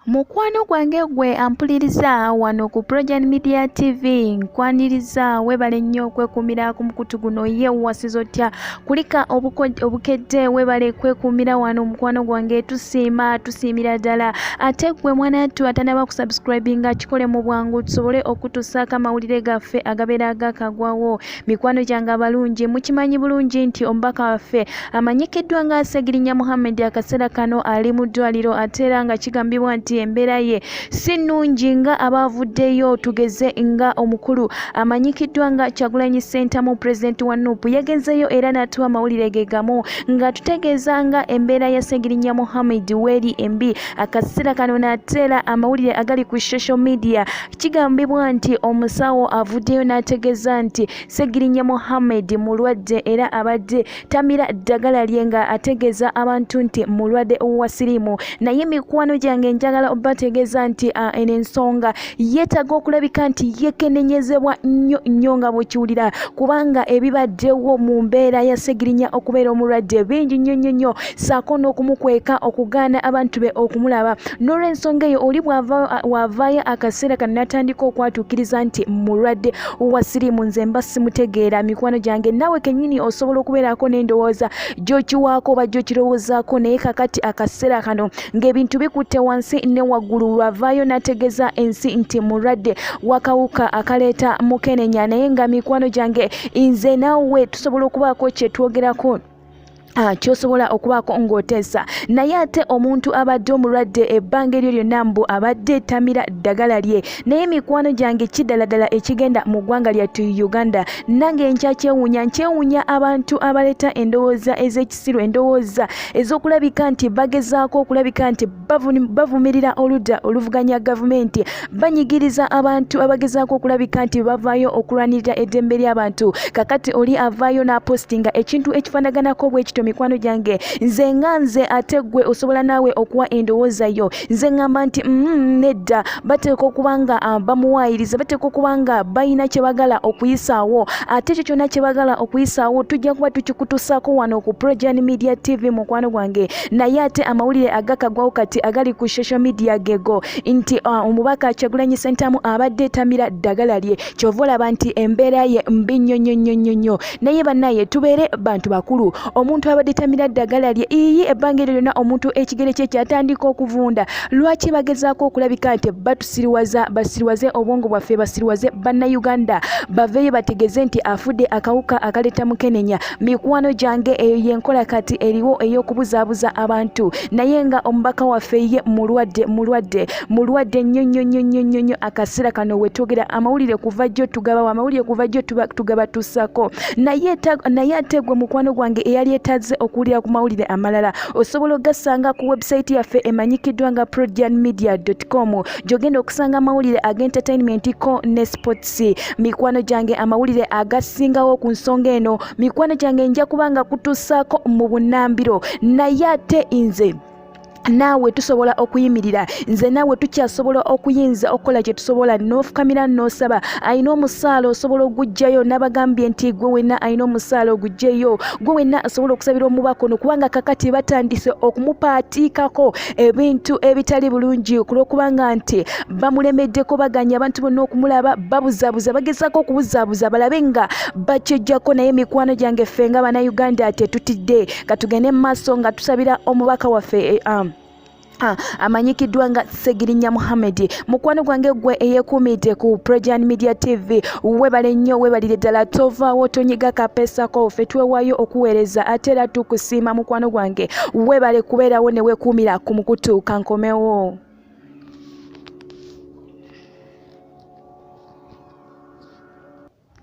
Mukwano gwange gwe ampuliriza wano ku Progen Media TV, nkwaniriza, webale nnyo okwekuumira ku mukutu guno. Ye wasiza otya? Kulika obukedde, webale kwekuumira wano mukwano gwange, tusiima, tusiimira ddala. Ate gwe mwanattu atanaba kusubscribinga, kikole mu bwangu tusobole okutusaako amawulire gaffe agabeera agakagwawo. Mikwano gyange abalungi, mukimanyi bulungi nti omubaka waffe amanyikiddwa nga Ssegirinya Muhammed akaseera kano ali mu ddwaliro, ate era nga kigambibwa nti embeera ye si nnungi, nga abaavuddeyo tugeze nga omukulu amanyikiddwa nga Kyagulanyi Ssentamu, pulezidenti wa NUP, yagenzeeyo era n'atuwa amawulire ge gamu nga tutegeeza nga embeera ya Ssegirinya Muhammed weeri embi akaseera kano. Nate era amawulire agali ku social media, kigambibwa nti omusawo avuddeyo n'ategeeza nti Ssegirinya Muhammed mulwadde era abadde tamira ddagala lye, nga ategeeza abantu nti mulwadde wa siriimu. Naye mikwano gyange, njagala obategeeza nti eno ensonga yeetaaga okulabika nti yekenenyezebwa nnyo nnyo nga bwekiwulira, kubanga ebibaddewo mu mbeera ya Ssegirinya okubeera omulwadde bingi nnyo nnyo nnyo, ssaako n'okumukweka, okugaana abantu be okumulaba. N'olw'ensonga eyo, oli bw'avaayo akaseera kano n'atandika okwatuukiriza nti mulwadde wa siriimu, nze mba simutegeera. Mikwano gyange, naawe kennyini osobola okubeerako n'endowooza gy'okiwaako oba gy'okirowoozaako. Naye kakati akaseera kano ng'ebintu bikutte wansi ne waggulu, lwavaayo n'ategeeza ensi nti mulwadde wakawuka akaleeta mukenenya. Naye nga mikwano gyange, nze naawe tusobola okubaako kye twogerako, kyosobola okubaako ng'oteesa. Naye ate omuntu abadde omulwadde ebbanga eryo lyonna, mbu abadde tamira ddagala lye. Naye mikwano gyange, kiddala ekigenda mu ggwanga lyattu Uganda, nange nkyakyewuunya. Nkyewuunya abantu abaleeta endowooza ez'ekisiru, endowooza ez'okulabika nti bagezaako okulabika nti bavumirira oludda oluvuganya gavumenti, banyigiriza abantu abagezaako okulabika nti bavaayo okulwanirira eddembe ly'abantu. Kakati oli avaayo n'apostinga ekintu ekifaanaganako bwe kityo. Mikwano gyange, nze nga nze, ate ggwe osobola naawe okuwa endowooza yo, nze ŋŋamba nti nedda, bateeka okuba nga bamuwaayiriza, bateeka okuba nga balina kye bagala okuyisaawo. Ate ekyo kyonna kye bagala okuyisaawo, tujja kuba tukikutusaako wano ku Progen Media TV, mukwano gwange. Naye ate amawulire agakagwawo kati agali ku social media gego nti omubaka Kyagulanyi Ssentamu abadde tamira ddagala lye, kyova olaba nti embeera ye mbi nnyo nnyo nnyo nnyo nnyo. Naye bannaye, tubeere bantu bakulu. Omuntu abadde tamira ddagala lye iyi ebbanga eryo lyonna, omuntu ekigere kye kyatandika okuvunda. Lwaki bagezaako okulabika nti batusiriwaza, basiriwaze obwongo bwaffe, basiriwaze Bannayuganda, baveeyo bategeeze nti afudde akawuka akaleeta mukenenya? Mikwano gyange, eyo yenkola kati eriwo ey'okubuzaabuza abantu. Naye nga omubaka waffe ye mulwadde, mulwadde, mulwadde nnyo nnyo nnyo nnyo nnyo nnyo akaseera kano wetwogera. Amawulire kuva jjo tugabawo, amawulire kuva jjo tugabatusako. Naye ate gwe mukwano gwange eyali etazze okuwulira ku mawulire amalala, osobola ogasanga ku website yaffe emanyikiddwa nga progenmedia.com, gyogenda okusanga amawulire ag'entertainment ko ne sports. Mikwano gyange, amawulire agasingawo ku nsonga eno, mikwano gyange, nja kuba nga kutuusaako mu bunnambiro. Naye ate nze naawe tusobola okuyimirira, nze naawe tukyasobola okuyinza okukola kye tusobola, n'ofukamira n'osaba. Alina omusaala osobola oguggyayo. N'abagambye nti gwe wenna alina omusaala oguggyeyo, gwe wenna asobola okusabira omubaka ono, kubanga kakati batandise okumupaatiikako ebintu ebitali bulungi ku lw'okubanga nti bamulemeddeko, baganya abantu bonna okumulaba, babuzaabuza, bagezaako okubuzaabuza balabe nga bakyejjako. Naye mikwano gyange, ffe nga Bannayuganda tetutidde. Katugende mu maaso nga tusabira omubaka waffe amanyikiddwa nga Segirinya Muhammed. Mukwano gwange gwe eyekuumidde ku Projan Media TV, webale nnyo, webalire ddala. Tovaawo, tonyiga kapeesako, ffe twewaayo okuweereza, ate era tukusiima. Mukwano gwange, webale kubeerawo ne weekuumira ku mukutu. Kankomewo.